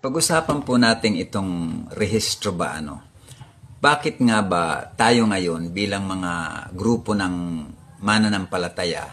Pag-usapan po natin itong rehistro ba ano? Bakit nga ba tayo ngayon bilang mga grupo ng mananampalataya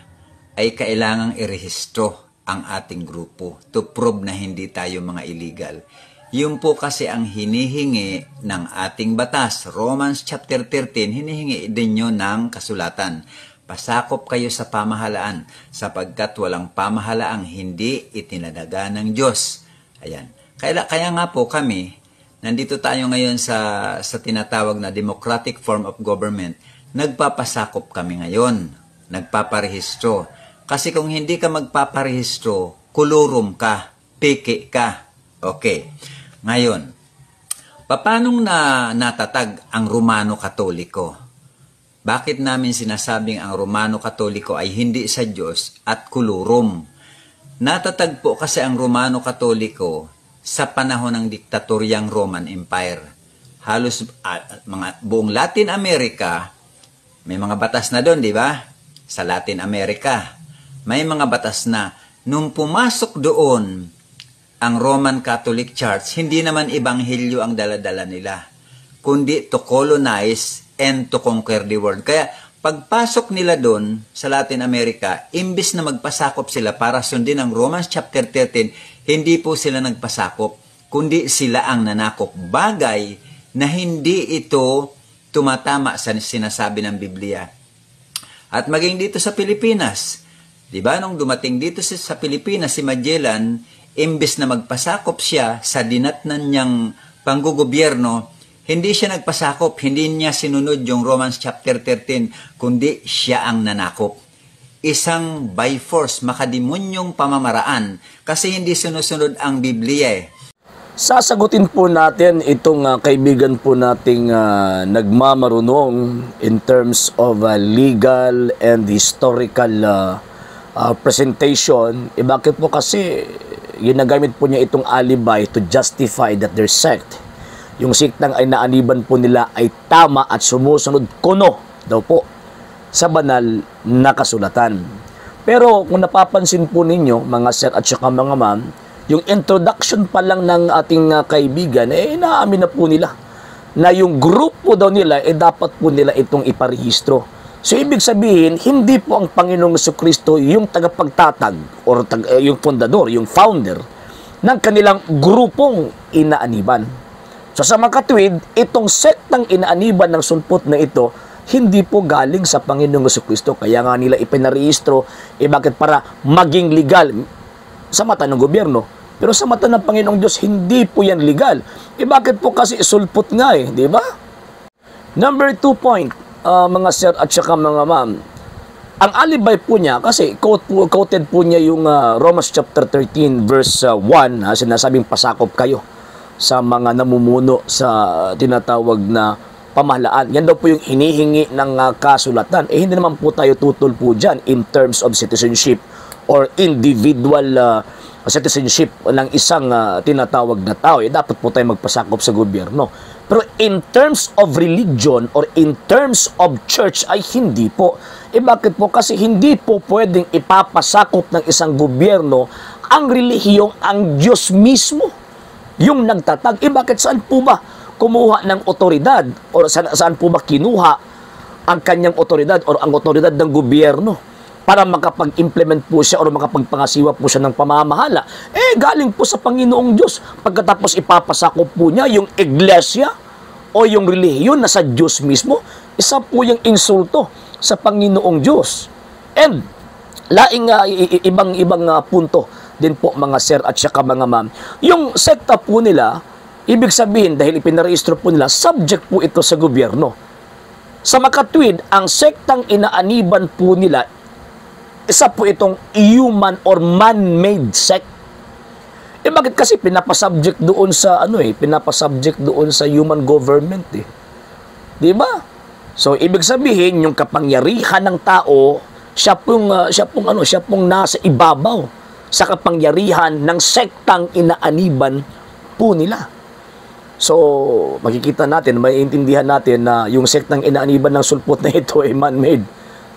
ay kailangang irehistro ang ating grupo to prove na hindi tayo mga illegal? Yun po kasi ang hinihingi ng ating batas. Romans chapter 13, hinihingi din nyo ng kasulatan. Pasakop kayo sa pamahalaan sapagkat walang pamahalaang hindi itinalaga ng Diyos. Ayan. Kaya nga po kami, nandito tayo ngayon sa tinatawag na democratic form of government, nagpapasakop kami ngayon, nagpaparehistro. Kasi kung hindi ka magpaparehistro, kulurum ka, piki ka. Okay. Ngayon, paano natatag ang Romano Katoliko? Bakit namin sinasabing ang Romano Katoliko ay hindi sa Diyos at kulurum? Natatag po kasi ang Romano Katoliko sa panahon ng diktatoryang Roman Empire. Halos buong Latin America, may mga batas na doon, di ba? Sa Latin America, may mga batas na nung pumasok doon ang Roman Catholic Church, hindi naman ebanghelyo ang daladala nila, kundi to colonize and to conquer the world. Kaya pagpasok nila doon sa Latin America, imbis na magpasakop sila para sundin ang Romans chapter 13, hindi po sila nagpasakop, kundi sila ang nanakop. Bagay na hindi ito tumatama sa sinasabi ng Biblia. At maging dito sa Pilipinas, di ba, nung dumating dito sa Pilipinas si Magellan, imbis na magpasakop siya sa dinatnan niyang panggugobyerno, hindi siya nagpasakop, hindi niya sinunod yung Romans chapter 13, kundi siya ang nanakop. Isang by force, makademonyong pamamaraan kasi hindi sinusunod ang Biblia eh. Sasagutin po natin itong kaibigan po nating nagmamarunong in terms of legal and historical presentation. Bakit po kasi ginagamit po niya itong alibi to justify that their sect, yung siktang ay naaniban po nila ay tama at sumusunod kuno daw po sa banal na kasulatan. Pero kung napapansin po ninyo, mga sir at saka mga ma'am, yung introduction pa lang ng ating kaibigan, inaamin na po nila na yung grupo daw nila, dapat po nila itong iparehistro. So, ibig sabihin, hindi po ang Panginoong Jesucristo yung tagapagtatag or yung fundador, yung founder ng kanilang grupong inaaniban. So, sa makatwid, itong sektang inaaniban ng sulpot na ito, hindi po galing sa Panginoong Jesucristo. Kaya nga nila ipinarehistro, bakit para maging legal sa mata ng gobyerno. Pero sa mata ng Panginoong Diyos, hindi po yan legal. Bakit po kasi sulpot nga di ba? Number 2 point, mga sir at saka mga ma'am, ang alibay po niya, kasi quoted po niya yung Romans chapter 13 verse 1, sinasabing pasakop kayo sa mga namumuno sa tinatawag na pamahalaan. Yan daw po yung hinihingi ng kasulatan. Hindi naman po tayo tutol po dyan in terms of citizenship or individual citizenship ng isang tinatawag na tao. Dapat po tayo magpasakop sa gobyerno. Pero in terms of religion or in terms of church ay hindi po. Bakit po? Kasi hindi po pwedeng ipapasakop ng isang gobyerno ang relihiyong ang Diyos mismo yung nagtatag. Bakit? Saan po ba kumuha ng otoridad o saan po ba kinuha ang kanyang otoridad o ang otoridad ng gobyerno para makapag-implement po siya o makapagpangasiwa po siya ng pamamahala? Galing po sa Panginoong Diyos. Pagkatapos ipapasakop po niya yung iglesia o yung relihiyon na sa Diyos mismo, isa po yung insulto sa Panginoong Diyos. And laing ibang punto din po mga sir at saka mga ma'am, yung sekta po nila, ibig sabihin, dahil ipinarehistro po nila, subject po ito sa gobyerno. Sa makatwid, ang sektang inaaniban po nila, isa po itong human or man-made sect. Bakit? Kasi pinapasubject doon sa, pinapasubject doon sa human government, Di ba? So, ibig sabihin, yung kapangyarihan ng tao, siya pong nasa ibabaw sa kapangyarihan ng sektang inaaniban po nila. So, makikita natin, maiintindihan natin na yung sektang inaaniban ng sulpot na ito ay man-made.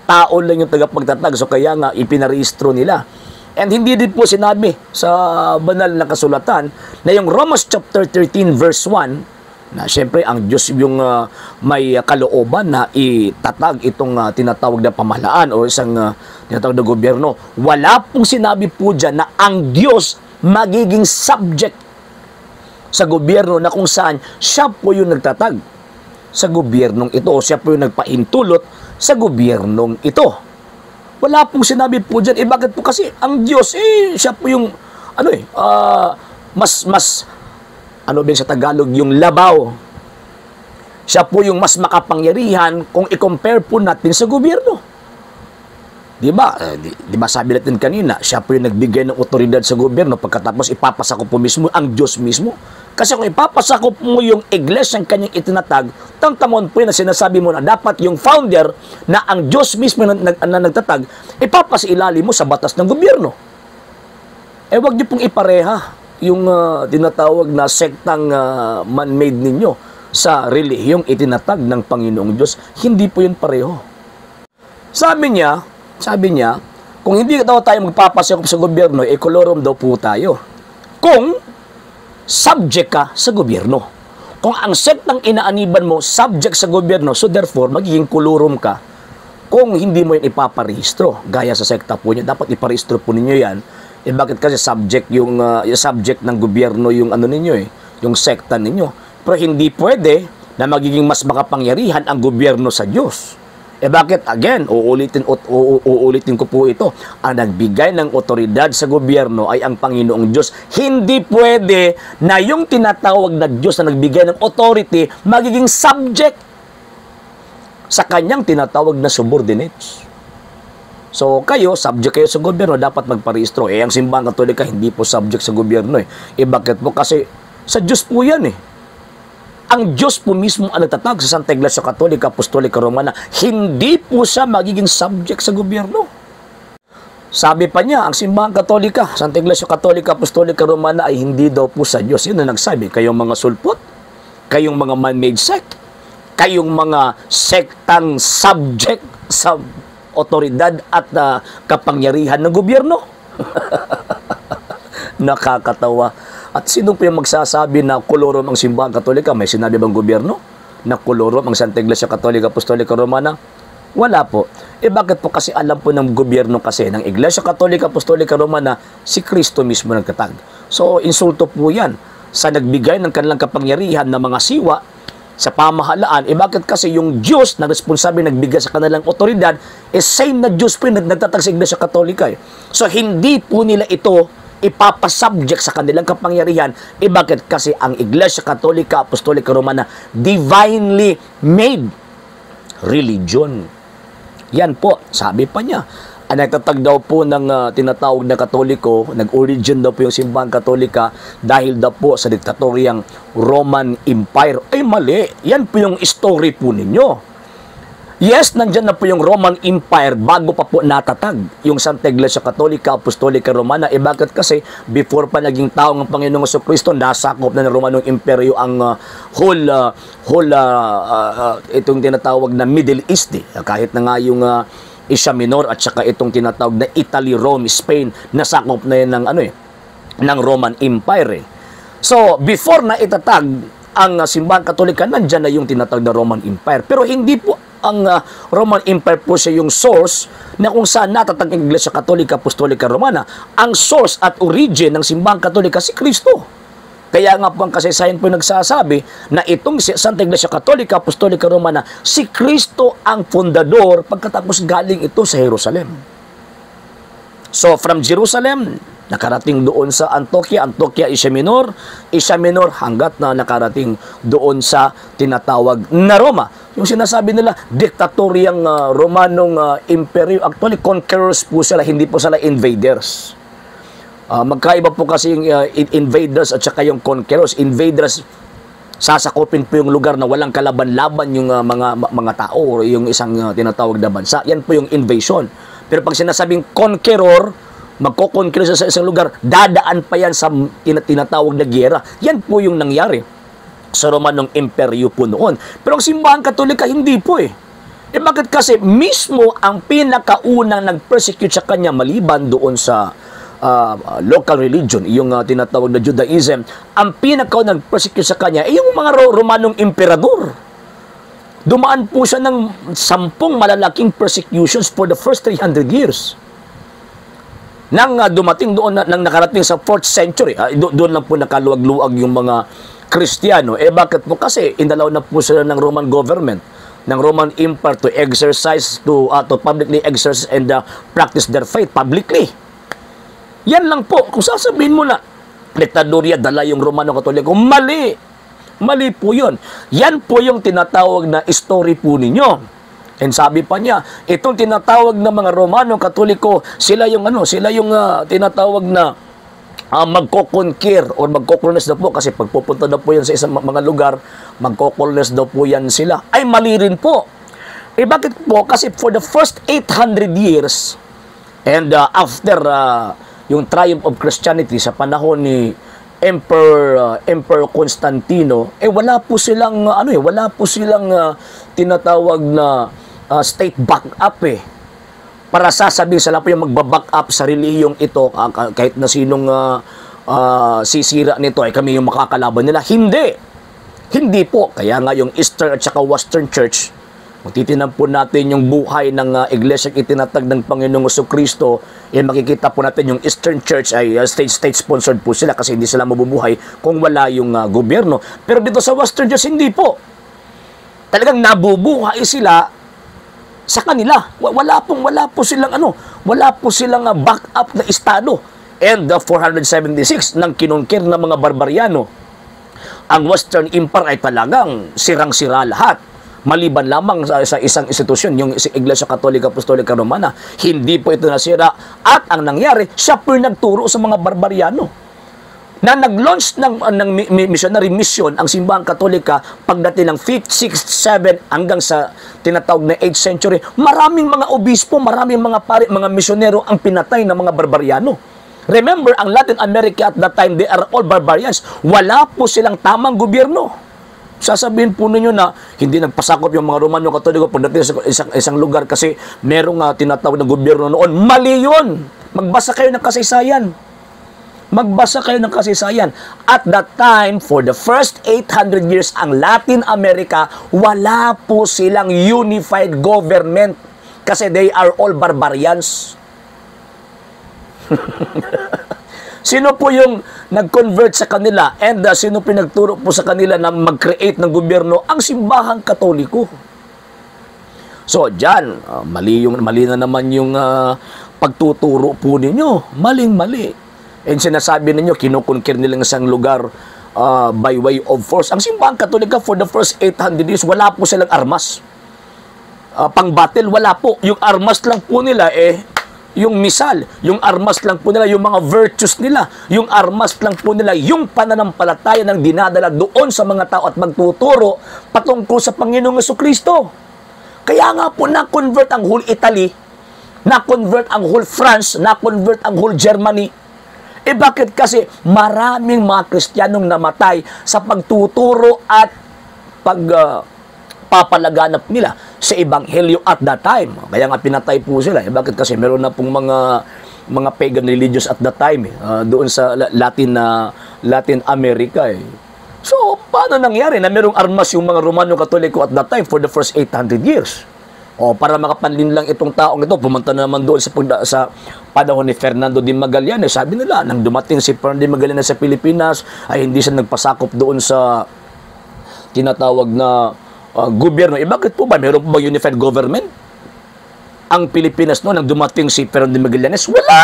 Tao lang yung tagapagtatag. So, kaya nga, ipinarehistro nila. And hindi din po sinabi sa banal na kasulatan na yung Romans chapter 13 verse 1 na siyempre ang Diyos yung may kalooban na itatag itong tinatawag na pamahalaan o isang tinatawag na gobyerno. Wala pong sinabi po dyan na ang Diyos magiging subject sa gobyerno na kung saan siya po yung nagtatag sa gobyernong ito o siya po yung nagpahintulot sa gobyernong ito. Wala pong sinabi po dyan. Bakit po? Kasi ang Diyos, siya po yung, ano ba sa Tagalog, yung labaw. Siya po yung mas makapangyarihan kung i-compare po natin sa gobyerno. Diba? Diba sabi natin kanina, siya po yung nagbigay ng otoridad sa gobyerno pagkatapos ipapasakop po mismo ang Diyos mismo. Kasi kung ipapasakop mo yung iglesia ang kanyang itinatag, tangtamon po yun na sinasabi mo na dapat yung founder na ang Diyos mismo na nagtatag, ipapasilalim mo sa batas ng gobyerno. Wag niyo pong ipareha yung tinatawag na sektang man-made ninyo sa relihiyong itinatag ng Panginoong Diyos. Hindi po yun pareho. Sabi niya, kung hindi daw tayo magpapasakop sa gobyerno, kolorom daw po tayo. Kung subject ka sa gobyerno. Kung ang sektang inaaniban mo, subject sa gobyerno, so therefore, magiging kolorom ka kung hindi mo yun ipaparehistro. Gaya sa sekta po niya, dapat iparehistro po ninyo yan. Bakit kasi subject yung subject ng gobyerno yung ano ninyo yung sekta ninyo. Pero hindi pwede na magiging mas makapangyarihan ang gobyerno sa Diyos. Bakit? Again, uulitin ko po ito. Ang nagbigay ng otoridad sa gobyerno ay ang Panginoong Diyos. Hindi pwede na yung tinatawag na Diyos na nagbigay ng authority magiging subject sa kanyang tinatawag na subordinates. So, subject kayo sa gobyerno, dapat magparehistro. Ang Simbahang Katolika, hindi po subject sa gobyerno. Bakit po? Kasi sa Diyos po yan Ang Diyos po mismo ang nagtatag sa Santa Iglesia Katolika, Apostolika, Romana. Hindi po siya magiging subject sa gobyerno. Sabi pa niya, ang Simbahang Katolika, Santa Iglesia Katolika, Apostolika, Romana ay hindi daw po sa Diyos. Yun ang nagsabi. Kayong mga sulpot, kayong mga man-made sect, kayong mga sektang subject sa otoridad at kapangyarihan ng gobyerno. Nakakatawa. At sino po yung magsasabi na kolorom ang Simbahang Katolika? May sinabi bang gobyerno na kolorom ang Santa Iglesia Katolika, Apostolika, Romana? Wala po. Bakit po? Kasi alam po ng gobyerno kasi ng Iglesia Katolika, Apostolika, Romana, si Kristo mismo nagtatag. So, insulto po yan sa nagbigay ng kanilang kapangyarihan na mga siwa sa pamahalaan. Bakit? Kasi yung Diyos na responsable nagbigay sa kanilang otoridad, same na Diyos po yung nagtatag sa Iglesia Katolika. So, hindi po nila ito ipapasubject sa kanilang kapangyarihan. Bakit? Kasi ang Iglesia Katolika, Apostolika, Romana, divinely made religion. Yan po, sabi pa niya. Ang nagtatag daw po ng tinatawag na Katoliko, nag-origin daw po yung Simbahang Katolika dahil daw po sa diktatoryang Roman Empire. Mali. Yan po yung story po ninyo. Yes, nandyan na po yung Roman Empire bago pa po natatag yung Santa Iglesia Katolika, Apostolika, Romana. Bakit? Kasi before pa naging tao ng Panginoong Jesucristo, nasakop na ng Romanong Imperyo ang whole itong tinatawag na Middle East. Kahit na nga yung Asia Minor at saka itong tinatawag na Italy, Rome, Spain, nasakop na yan ng Roman Empire. So, before na itatag ang Simbahang Katolika, nandyan na yung tinatawag na Roman Empire. Pero hindi po ang Roman Empire po siya yung source na kung saan natatag ang Iglesia Katolika, Apostolika, Romana. Ang source at origin ng Simbahang Katolika si Kristo. Kaya nga po ang kasaysayan po nagsasabi na itong Santa Iglesia Katolika, Apostolika, Romana, si Kristo ang fundador pagkatapos galing ito sa Jerusalem. So from Jerusalem, nakarating doon sa Antioquia, Asia Minor hanggat na nakarating doon sa tinatawag na Roma. Yung sinasabi nila, diktatoryang Romanong Imperyo, actually conquerors po sila, hindi po sila invaders. Magkaiba po kasi yung invaders at saka yung conquerors. Invaders, sasakupin po yung lugar na walang kalaban-laban yung mga tao o yung isang tinatawag na bansa. Yan po yung invasion. Pero pag sinasabing conqueror, magko-conquer sa isang lugar, dadaan pa yan sa tinatawag na giyera. Yan po yung nangyari sa Romanong Imperyo po noon. Pero ang Simbahang Katolika, hindi po Bakit? Kasi mismo ang pinakaunang nag-persecute sa kanya maliban doon sa local religion, yung tinatawag na Judaism, ang pinakaw nag-persecute sa kanya ay yung mga Romanong emperador. Dumaan po siya ng 10 malalaking persecutions for the first 300 years. Nang dumating doon, nang nakarating sa 4th century, doon lang po nakaluwag-luwag yung mga Kristiyano. Bakit po? Kasi inalaw na po sila ng Roman government, ng Roman Empire to exercise, to publicly exercise and practice their faith publicly. Yan lang po. Kung sasabihin mo na, diktadorya, dala yung Romano Katoliko, mali. Mali po yun. Yan po yung tinatawag na story po ninyo. And sabi pa niya, itong tinatawag na mga Romano Katoliko, sila yung tinatawag na magko-conquer or magko-colonize daw po, kasi pagpupunta daw po yan sa isang mga lugar, magko-colonize daw po yan sila. Ay, mali rin po. Bakit po? Kasi for the first 800 years, and after yung triumph of Christianity sa panahon ni Emperor Constantino, wala po silang tinatawag na state backup para sasabihin sila po yung magba-back up sa relihiyong ito, kahit na sinong sisira nito ay kami yung makakalaban nila. Hindi po. Kaya nga yung Eastern at saka Western Church, kung titinan po natin yung buhay ng iglesia itinatag ng Panginoong Jesucristo, makikita po natin yung Eastern Church ay state-sponsored po sila kasi hindi sila mabubuhay kung wala yung gobyerno. Pero dito sa Western Church, hindi po. Talagang nabubuhay sila sa kanila. Wala po silang backup na estado. And 476 nang kinunkir ng mga barbaryano, ang Western Empire ay talagang sirang-sira lahat. Maliban lamang sa isang institusyon, yung Iglesia Katolika Apostolika Romana, hindi po ito nasira. At ang nangyari, siya po nagturo sa mga barbaryano. Na nag-launch ng missionary mission ang Simbahang Katolika pagdating ng 5th, 6th, 7th hanggang sa tinatawag na 8th century. Maraming mga obispo, maraming mga pari, mga misyonero ang pinatay ng mga barbaryano. Remember, ang Latin America at that time, they are all barbarians. Wala po silang tamang gobyerno. Sasabihin po ninyo na hindi nagpasakop yung mga Romano Katoliko pagdating sa isang lugar kasi merong tinatawag na gobyerno noon. Mali yun! Magbasa kayo ng kasaysayan. Magbasa kayo ng kasaysayan. At that time, for the first 800 years, ang Latin America, wala po silang unified government kasi they are all barbarians. Sino po yung nag-convert sa kanila and sino pinagturo po sa kanila na mag-create ng gobyerno? Ang Simbahang Katoliko. So, dyan, mali na naman yung pagtuturo po ninyo. Maling-mali. And sinasabi ninyo, kinukunkir nilang isang lugar by way of force. Ang Simbahang Katolika for the first 800 years, wala po silang armas. Pang-battle, wala po. Yung armas lang po nila yung misal, yung armas lang po nila, yung mga virtues nila, yung armas lang po nila, yung pananampalataya ng dinadala doon sa mga tao at magtuturo patungkol sa Panginoong Jesucristo. Kaya nga po na-convert ang whole Italy, na-convert ang whole France, na-convert ang whole Germany. Bakit? Kasi maraming mga Kristiyanong namatay sa pagtuturo at papalaganap nila sa ebanghelyo at that time. Kaya nga pinatay po sila. Bakit? Kasi meron na pong mga pagan religious at that time doon sa Latin America. So, paano nangyari na merong armas yung mga Romano Katoliko at that time for the first 800 years? Para makapanlin lang itong taong ito, pumunta na naman doon sa panahon ni Fernando de Magallanes. Sabi nila, nang dumating si Fernando de Magallanes sa Pilipinas, ay hindi siya nagpasakop doon sa tinatawag na gobyerno. Bakit po ba? Meron po ba unified government? Ang Pilipinas noon, nang dumating si Fernando de Magallanes, wala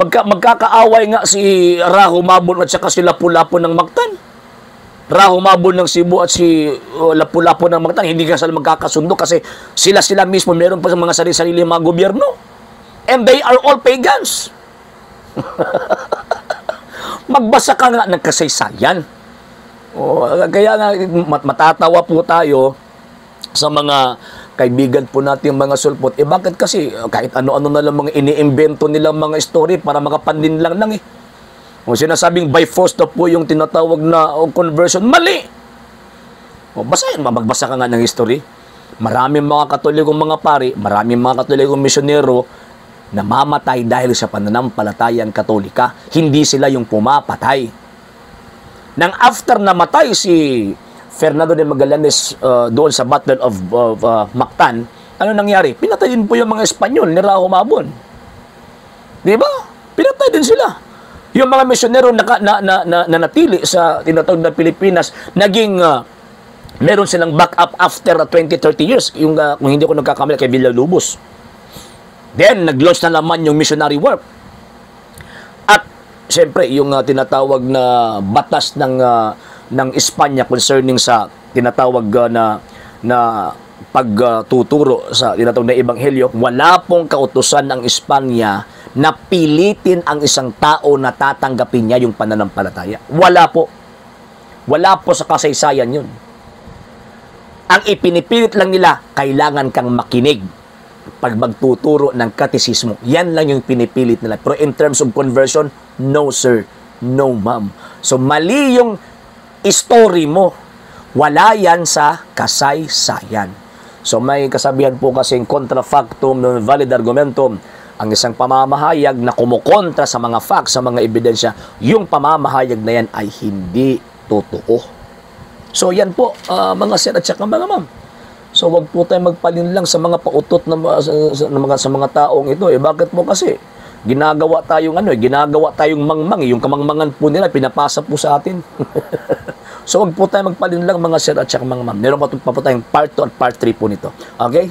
magkakaaway nga si Raho Mabon at saka si Lapu-Lapu ng Mactan. Raho Mabon ng Cebu at si Lapu-Lapu ng Mactan, hindi ka sila magkakasundo kasi sila mismo meron pa sa mga sarili-sarili mga gobyerno. And they are all pagans. Magbasa ka nga ng kasaysayan. Kaya nga matatawa po tayo sa mga kaibigan po natin mga sulpot. Bakit? Kasi kahit ano-ano na lang mga iniimbento nilang mga story para makapanlin lang Kung sinasabing by force na po yung tinatawag na conversion, mali! Magbasa ka nga ng history. Maraming mga Katolikong mga pari, maraming mga Katolikong misyonero namamatay dahil sa pananampalatayang Katolika. Hindi sila yung pumapatay. Nang after namatay si Fernando de Magallanes doon sa Battle of Mactan, ano nangyari? Pinatay din po yung mga Espanyol ni Raho Mabon. Di ba? Pinatay din sila. Yung mga misyonero na natili sa tinatawag na Pilipinas, naging meron silang backup after 20-30 years. Yung, kung hindi ko nagkakamali, kay Villalobos. Then, nag-launch na naman yung missionary work. At, siyempre, yung tinatawag na batas ng Espanya concerning sa tinatawag na pagtuturo sa tinatawag na ebanghelyo, wala pong kautusan ng Espanya na pilitin ang isang tao na tatanggapin niya yung pananampalataya. Wala po. Wala po sa kasaysayan yun. Ang ipinipilit lang nila, kailangan kang makinig pag magtuturo ng katesismo. Yan lang yung pinipilit nila. Pero in terms of conversion, no sir, no ma'am. So mali yung story mo. Wala yan sa kasaysayan. So may kasabihan po kasing contrafactum non valid argumentum. Ang isang pamamahayag na kumukontra sa mga facts, sa mga ebidensya, yung pamamahayag na yan ay hindi totoo. So yan po, mga sir at saka mga ma'am. So wag po tayo magpalinlang sa mga pautot sa mga taong ito. Bakit po kasi? Ginagawa tayong mangmang. Yung kamangmangan po nila, pinapasa po sa atin. So wag po tayo magpalinlang mga sir at saka mga ma'am. Meron pa po tayong part 2 at part 3 po nito. Okay?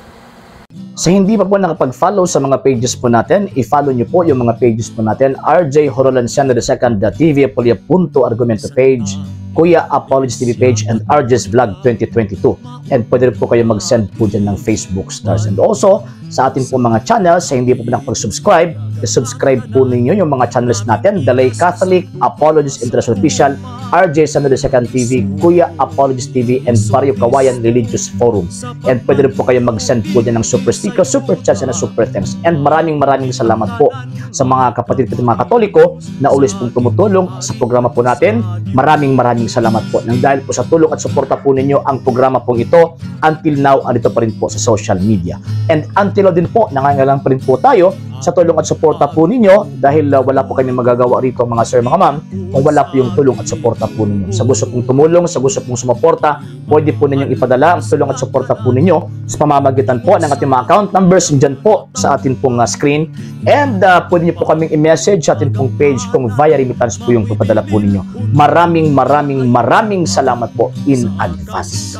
Sa hindi pa po nakapag-follow sa mga pages po natin, i-follow nyo po yung mga pages po natin. RJ Horolanciano II TV Apolia Punto Argumento page, Kuya Apologist TV page, and RJ's Vlog 2022. And pwede rin po kayo mag-send po dyan ng Facebook stars. And also, sa ating po mga channels, sa hindi po nakapag-subscribe, subscribe po ninyo yung mga channels natin, The Lay Catholic, Apologist International Official, RJ Sano II TV, Kuya Apologist TV, and Barrio Kawayan Religious Forum. And pwede rin po kayo mag-send po dyan ng super sticker, super chats, and super thanks. And maraming salamat po sa mga kapatid mga Katoliko na always pong tumutulong sa programa po natin. Maraming salamat po. Nang dahil po sa tulong at suporta po ninyo, ang programa pong ito, until now, andito pa rin po sa social media. And until now din po, nangangailangan pa rin po tayo sa tulong at suporta po ninyo dahil wala po kami magagawa rito mga sir, mga ma'am, kung wala po yung tulong at suporta po ninyo. Sa gusto pong tumulong, sa gusto pong sumuporta, pwede po ninyong ipadala ang tulong at suporta po ninyo sa pamamagitan po ng ating mga account numbers dyan po sa ating pong screen. And pwede nyo po kaming i-message sa ating pong page kung via remittance po yung papadala po ninyo. Maraming salamat po in advance.